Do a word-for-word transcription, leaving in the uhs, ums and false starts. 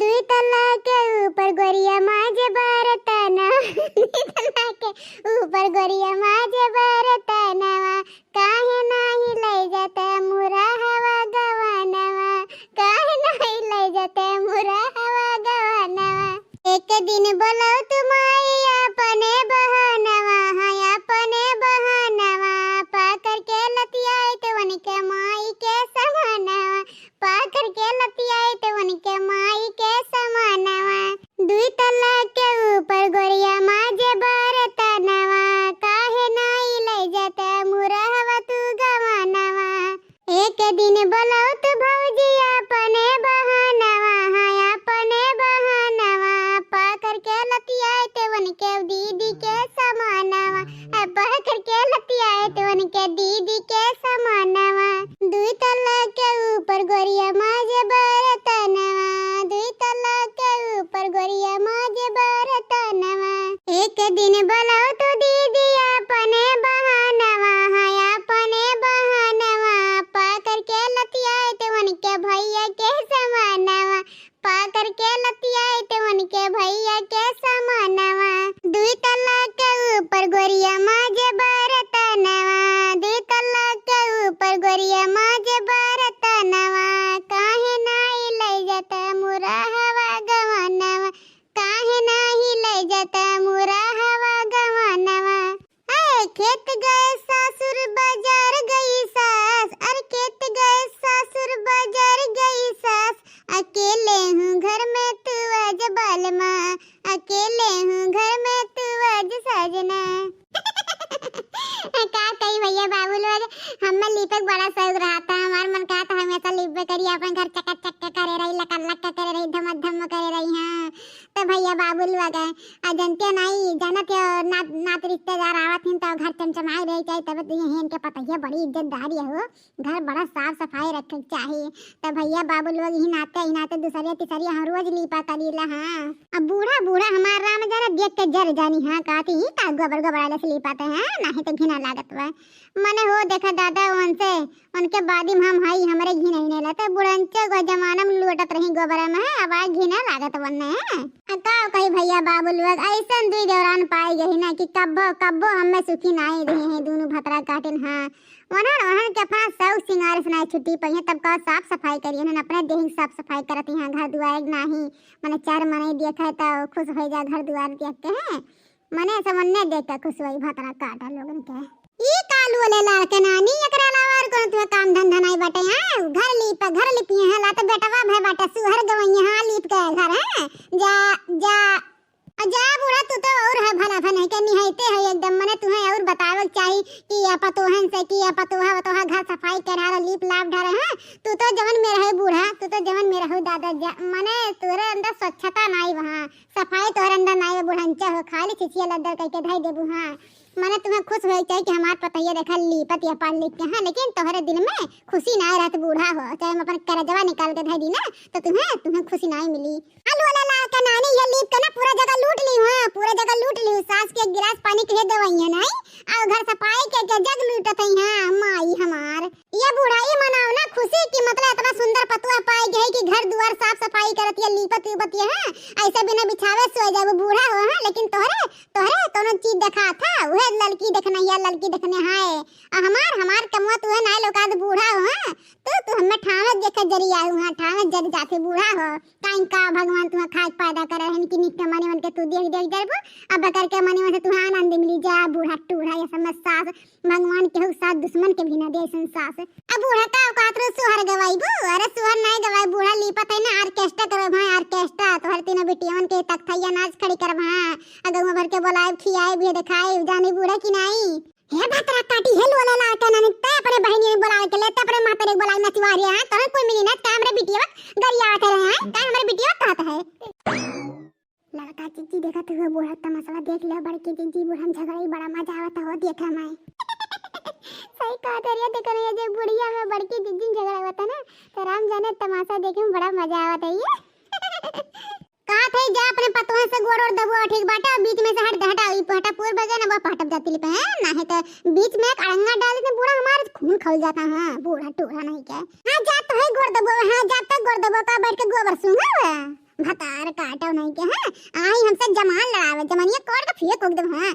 दुई तल्ला के ऊपर गोरिया माजे बरतनवा, दुई तल्ला के ऊपर गोरिया माजे बरतनवा, काहे नाही लै जात मुरहवा गवनवा, काहे नाही लै जात मुरहवा गवनवा। एक दिन बोलौत माई अपने बहनवा, हाँ, अपने बहनवा, पाकर के लतियाइत उनके माई के समानवा, पाकर के लतियाइत उनके माई के समानवा। दुई तल्ला के ऊपर गोरिया माजे बरतनवा, काहे नाही लै जात मुरहवा तू गवनवा। एक दिन बोलौत भौजी अपने बहनवा, हाँ, अपने बहनवा, पाकर के लतियाइत उनके दीदी के समानवा, आ, पाकर के लतियाइत उनके दीदी के समानवा। दुई तल्ला के ऊपर गोरिया माजे बरतनवा, दुई तल्ला के ऊपर गोरिया माजे बरतनवा। एक दिन बोलौत दीदी अपने बहनवा, हाँ, अपने बहनवा, पाकर के लतियाइत उनके भैया के समानवा, पाकर के लतियाइत उनके भैया के समानवा। दुई तल्ला के ऊपर गोरिया माजे बरतनवा, दुई तल्ला के ऊपर गोरिया माजे बरतनवा, काहे नाही लै जात मुरहवा गवनवा, काहे नाही लै जात मुरहवा गवनवा। ए, खेत गए सासुर बाजार गई सास, अरे खेत गए सासुर बाजार गई सास, अकेले हूँ घर में तू आज बालमा, अकेले हूँ घर में तू आज सजना। का कही भैया बाबू लोग, हमें लीपे के बड़ा शौक रहता है, हमार मन कहता है हमेशा लीपे करी, अपन घर चकाचक करे रही, लका लक करे रही, धम धम करे रही। हाँ, तो भैया बाबू लोग है, आ जनते नहीं, जानत हो, नात, नात रिश्तेदार आवत हिन, तो घर चमचमाए रही चाहिए, तब तो ये इनके पता ही है, बड़ी इज्जतदारी है हो, घर बड़ा साफ सफाई रखे के चाही। तो भैया बाबू लोग ही नाते, ही नाते दूसरे तीसरे हम रोज लीपा करीला। हाँ, अब बूढ़ा, बूढ़ा हमार राम जाने देख के जर जानी। हाँ, कहती ही का गोबर गोबराले से लीपाते हैं, नहीं तो घिना लागत बा। मने हो देखा दादा, उनसे उनके बादी में हम हई, हमरे घिन ही नहीं लेते। बुढ़ंचे को जमाना में लोटत रही गोबर में, अब आ घिना लागत वन्ने। आ का कही भैया बाबू लोग, ऐसन दुई देवरान पाई गई ना कि कब्बो कब्बो हमें सुखी नाई रही हैं दोनों भतरा काटिन। हाँ, वनन वनन के अपना शौक सिंगार से नाई छुट्टी पाई है, तब का साफ सफाई करी, उन्हन अपने देही साफ सफाई करत यहाँ घर दुआर एक नाही, मने चार मनई देखे तो खुश हो जा घर दुआर देख के हैं। मने ऐसे मन्ने देख के खुश होई भतरा काटा लोगन के। ई कालू वाले लाल के नानी, एकरा अलावा और कोनो तुहे काम धंधा नाई बाटे, हाँ? घर लीप, घर लिपिए हैं, ला तो बेटवा भय बाटे, सुहर गवइए, हाँ, लीप के घर, हाँ? जा, जा, आ जा बूढ़ा, तू तो और है भला भन है के निहाइते है एकदम, मने तुहे और बतावे के चाही कि या पतोहन से कि या पतोहा, पतोहा घर सफाई करारो, लीप लाप ढारे, हाँ? तू तो जवन में रहे बूढ़ा, तू तो जवन में रहो दादा, जा, मने तोरे अंदर स्वच्छता नाई वहाँ। सफाई तोहरे अंदर नाई बा, बुढ़ंचा हो, खाली छिछिया लद्दर कइके धइ देबू। हाँ, मने तुहें खुश होए के चाही कि हमार पतोहिया देखा लीपत या पढ़ लिख के, हाँ, लेकिन तोहरे दिल में खुशी नाई रहत बूढ़ा हो, चाहे हम अपन करजवा निकाल के धइ दी ना, तो तुहें, तुहें खुशी नाई मिली। आलू वाला ला के नानी ये लीप के ना पूरा जगह लूट ली, हाँ, पूरा जगह लूट ली, सास के एक गिलास पानी के दे देवइया नाई, और घर सफाई के, के जग लूटत है, हाँ, माई हमार। ये बूढ़ा, ई मनाओ ना खुशी कि मतलब इतना सुंदर पतोह पाई गई कि घर दुआर साफ सफाई करत ये, लीपत उपत ये, हैं? ऐसे बिना बिछावे सोए जाबू, बूढ़ा हो, हैं? लेकिन तोहरे, तोहरे कोनो चीज देखा था, उहे लड़की देखना या लड़की देखने हाय। आ हमार, हमार कमवा तुहे ना लोका तो बूढ़ा हो, हैं? तू, तू हमें ठावे देखे जरी आऊ, हाँ, ठावे जरी जाते बूढ़ा हो। काइन का भगवान तुहे खाए के पैदा करे हन कि निक के मने मन के तू देख, देख जरबू, अब करके मने मन से तुहे आनंद मिली जा, बूढ़ा टूढ़ा ये सब में सास भगवान केहू सास दुश्मन के भी ना दे ऐसन सास। अब बूढ़ा का औकात रो सुहर गवाइबू? अरे सुहर नाई गवाई, बूढ़ा लीपत है ना, orchestra करब हाँ, orchestra। तोहर तीनों बिटियवन के तख्तैया नाच खड़ी करब हाँ। आ गौवा भर के बोलाइब, खियाइब, ये देखाइब, जानी बूढ़ा की नाई। हे भतरा काटी, हे लोला ला के नानी, ते अपने बहिनी बोलावे के ले, ते अपने माता रे बोलावे नचवा रहे हैं, तोहर कोई मिली ना, का हमरे बिटियवा गरियावत रहे हैं, का हमरे बिटियवा कहत है। लड़का जिज्जी देखत हुए बूढ़ा तमाशा देख लिया, बड़की जिज्जी बूढ़ा में झगड़ाई, बड़ा मजा आवत हो देखे में। सही कहत है रे, देखो ना, ये जो बुढ़िया में बड़की जिज्जी में झगड़ा होता ना, तो राम जाने तमाशा देखे में बड़ा मजा आवत है ये। कहत है जा अपने पतोहन से गोड़ ओड़ दबुआ, ठीक बाटे, और बीच में से हट, हटा, ई हटा पूर्व गए ना, वो हटब जाती लिपे हैं, ना है तो बीच में एक अड़ंगा डाल दे बूढ़ा, हमारे खून खौल जाता है, बूढ़ा टूढ़ा नहीं क्या। हाँ जा तो है गोड़ दबुआ, हाँ जा तो गोड़ दबुआ का बैठ के गोबर सूंघा हुआ। भत काटो नहीं के, हाँ? आई हमसे जमान लड़ावे, जमनिया काट के फेंक उक देब, हाँ?